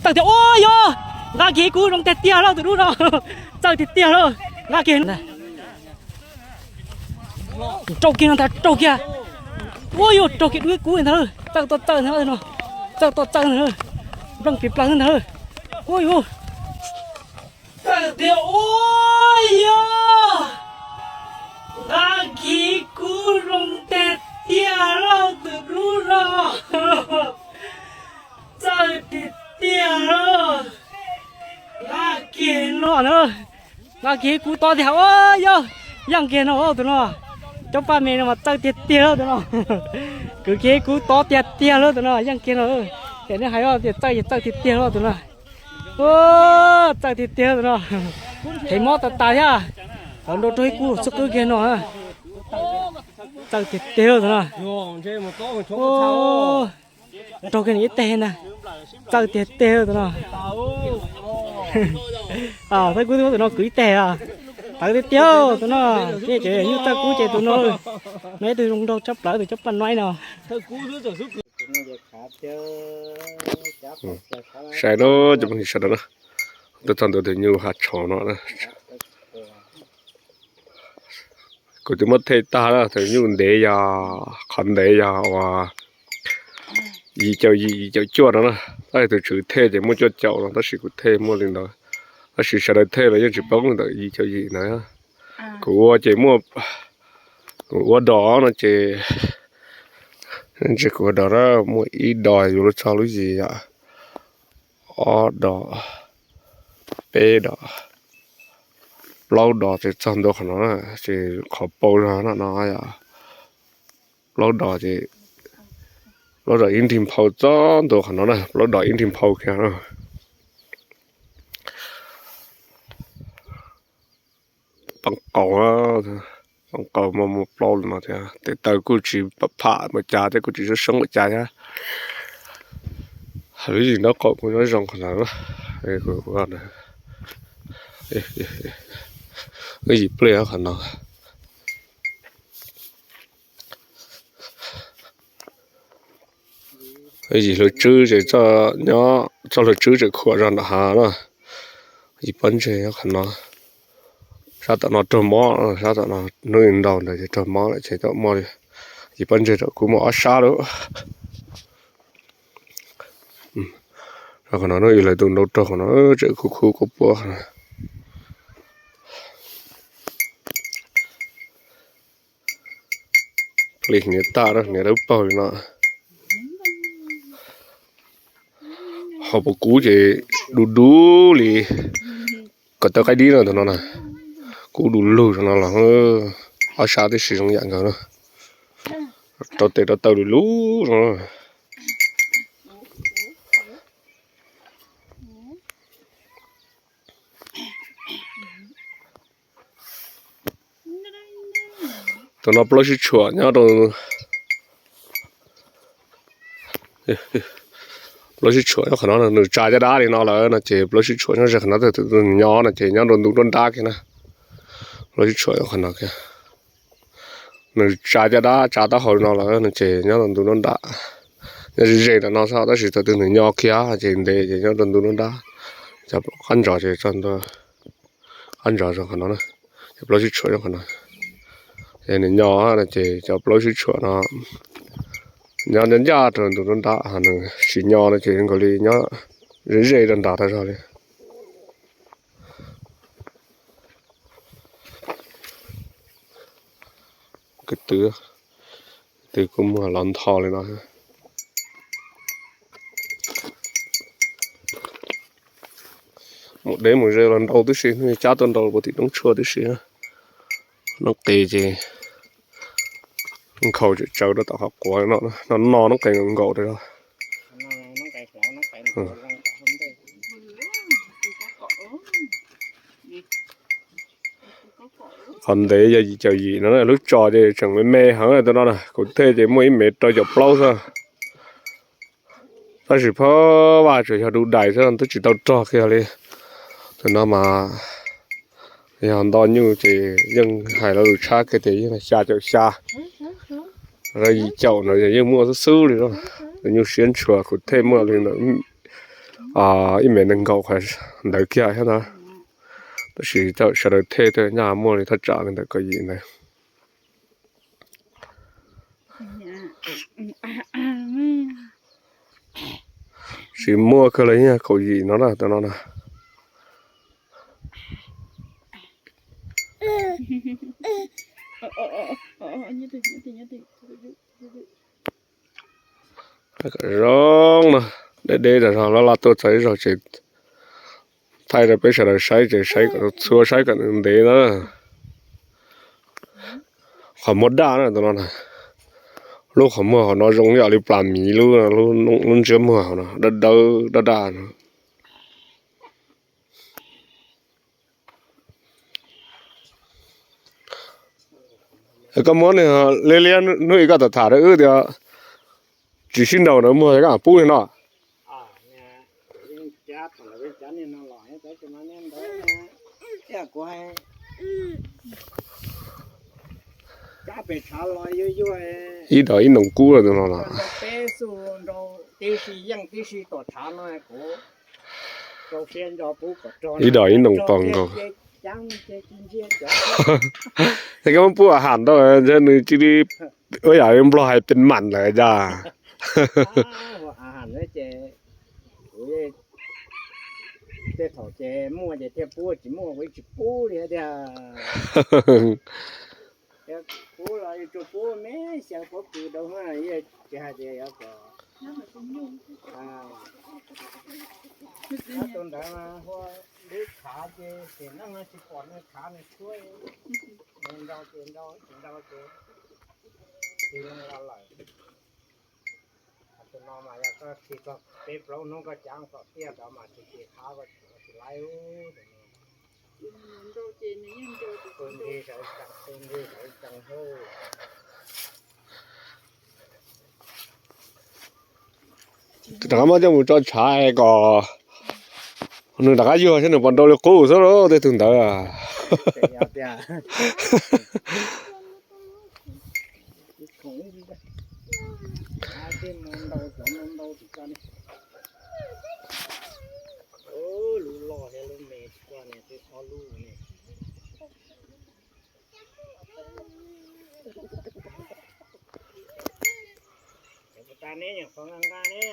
Txawj tiag, ua yog, nqa kiag kuv zoo tiag tiag lauj tus dub no. Txawj tiag tiag lauj, nqa kiag. Raug kiag no ntag, raug kiag. Ua yog raug kiag dub kuv ntag, txawj tuaj txawj ntag no. Txawj tuaj txawj ntag, npleej pis plaws ntag. Ua yog, txawj tiag, ua yog, nqa kiag kuv zoo tiag tiag lauj tus dub no. Txawj tiag tiag lauj. Nqa kiag no na, nqa kiag kuv tob tiag, ua yog, yeej kiag no tus no. Cov paj me no mas txawj tiag tiag lauj tus no. Kwv kiag kuv tob tiag tiag lauj tus no, yeej kiag no. Ces nej hais tias txawj ces txawj tiag tiag lauj tus no. Txawj tiag tiag tus no. Them mob tas tas thiab. Thaum nrau raug ib kub xub qwb kiag no. Txawj tiag tiag tus no. Raug kiag nws ib teg na. Txawj tiag tiag tus no. Thawj kub tus no kwv ib teg. Txawj tiag tiag tus no. Ces nyuj txawj kub ces tus no. No ib tug zoo nraug tshaj plaws tus cov paj nuaib no. Sai na, cov phooj ywg sawv daws na, tuaj txog ntua tus nyuj hav tshauv no na. Kuv twb muab thej tag na, tus nyuj ntev yog, qhov ntev yog uas yim caum yim, yim caum cuaj no na. Tab sis tus tswv thej ces muaj cuaj caum no, tab sis kuv thej muaj li ntawd. Tab sis sawv daws thej los yeej tsis poob li ntawd, yim caum yim ntawd. Kuv ua ces muaj, kuv ua dos no ces, ntshe kuv ua dos na, muaj ib dos yuav luag txog lub yim yom, ob dos, peb dos, plaub dos ces txog ntua qhov no na, ces qhov paus zog no no yom, plaub dos ces, plaub dos ib nrig nphau txog ntua qhov no na, plaub dos ib nrig nphau kiag no. Poob qaus, poob qaus muaj muaj plaub li no thiab, tes taw kuj tsis pam pham npaum cas thiab, kuj tsis sab soob npaum cas thiab. Lub yim nraub qaum kuj nyob zoo qhov ntawd na. Lub yim pliaj qhov no. Yim hlua tswb ces nyob, txoj hlua tswb tseem khuam zog nram hav na. Yim pob ntseg nyob qhov no. Sab tom no raug mob, sab tom no hnub ntau ntawd ces raug mob lawm ces tau muaj li. Yim pob ntseg tom kuv muaj ob sab lawm. Qhov no hnub ib lawv tus nraug raug qhov no tseem khub khub quaj puab. Plis hniav tag, hniav dawb paug li no. Hauv paus kub ces du du li kom tawv qaib dib no tus no na. Kub du lug no los ob sab tib si zoo yam nkaus na. Rau tes rau taw lug lug no. Tus no plaub sib tshuam nyob rau, plaub sib tshuam nyob qhov no, nws tsa caj dab li no lawm no ces plaub sib tshuam nyob ze qhov no, tus nws nyob no ces nyob rau ntu nruab nrab kiag na. Plaub sib tshuam nyob qhov no kiag. Nws tsa caj dab tsa taub hau no lawm no ces nyob rau ntu nruab nrab. Nyob ze ze ntawm no xwb tab sis thaum twg nws nyo kiag ces ntev ces nyob rau ntu nruab nrab. Cov qab ntsos ces txog ntua qab ntsos qhov no na. Cov plaub sib tshuam nyob qhov no. Ces nws nyo no ces cov plaub sib tshuam no nyob ncaj rau ntu nruab nrab, nws tsis nyo no ces nkaus li nyob ze ze rau nram tas zog li. Kwv tw, kwv tw kuj muag los ntho li no. Mus deb mus ze los nrau tib si, cab tuaj nrau puag tim roob tshuaj tib si. Noob qes ces nkhaus tsawv tsawv rau tom qhov quav no, no noob qes nkaus rau. Qhov ntev yog yim caum yim no, lub tso ces tseem me me heev tus no na, kuv thej ces muaj ib mev rau caum plaub xwb. Tab sis phab vaj tsuas yog du dais xwb twb tsis tau rog kiag li. Tus no mas yog nto nyuj ces yeej hais lo lus tshab kiag tias yeej xya caum xya, yim caum no yeej muaj xub xub li. Tus nyuj siab ntshua kuv thej muaj li ntawd. ib mev nees nkaum qhov ntawd kiag thiab ntag. Tab sis sawv daws thej thiaj nyaj muaj li thaj tsam li ntawm kaum yim ntawd. Tsis muaj kawg li, kaum yim no na, tus no na. Zoo no, deb deb zog zog laj laj tuaj txog ib zaug ces thaij rau peb sawv daws saib ces saib kom txhua, saib kom ntev na. Qhov muag daj na tus no na. Lub qhov muag hauv no zoo ib yam li plas miv lub, lub ntsiab muag hauv no dawb dawb daj daj no. Koj muab liab liab hnub ib koj tham tham rau wb tias tsis sib nraus ntawd muag koj pub li no. Ib dos ib noog kub no los. Ib dos ib noog pog nkaus. Es koj muab pub a has ntau ntshe nws cia li ua yam li nplog hais pes mam lawm cas. Tej thaum ces muaj ces thiaj pub, tsis muaj kuv tsis pub li tiag. Pub los tsuas pub me xyaw pob kws rau, tsis hais tias yuav kom tus ntawd hu lub khav ces tsis, neeg tsis pom nws khav nws tshuab. Nws nrau ces nrau, tsis nrau ces tig loo los lawm. Tus no mas yog koj khi txog peb plaub hnub koj cav kom tiaj tod mas tsis, tsis khav koj tsis laib ub. Tus no tus nrig sawv tsees, tus nrig sawv tsees hauj. Rov qab muab coj mus tso tshav kom nws rov qab yuag saib nws puas nrau li qub xwb lauj tej tug ntawd. Lub loj thiab lub me tsis tau ne, twb ob lub ne. Cov puas tas neb nyuam qhuav nqa nqa ne.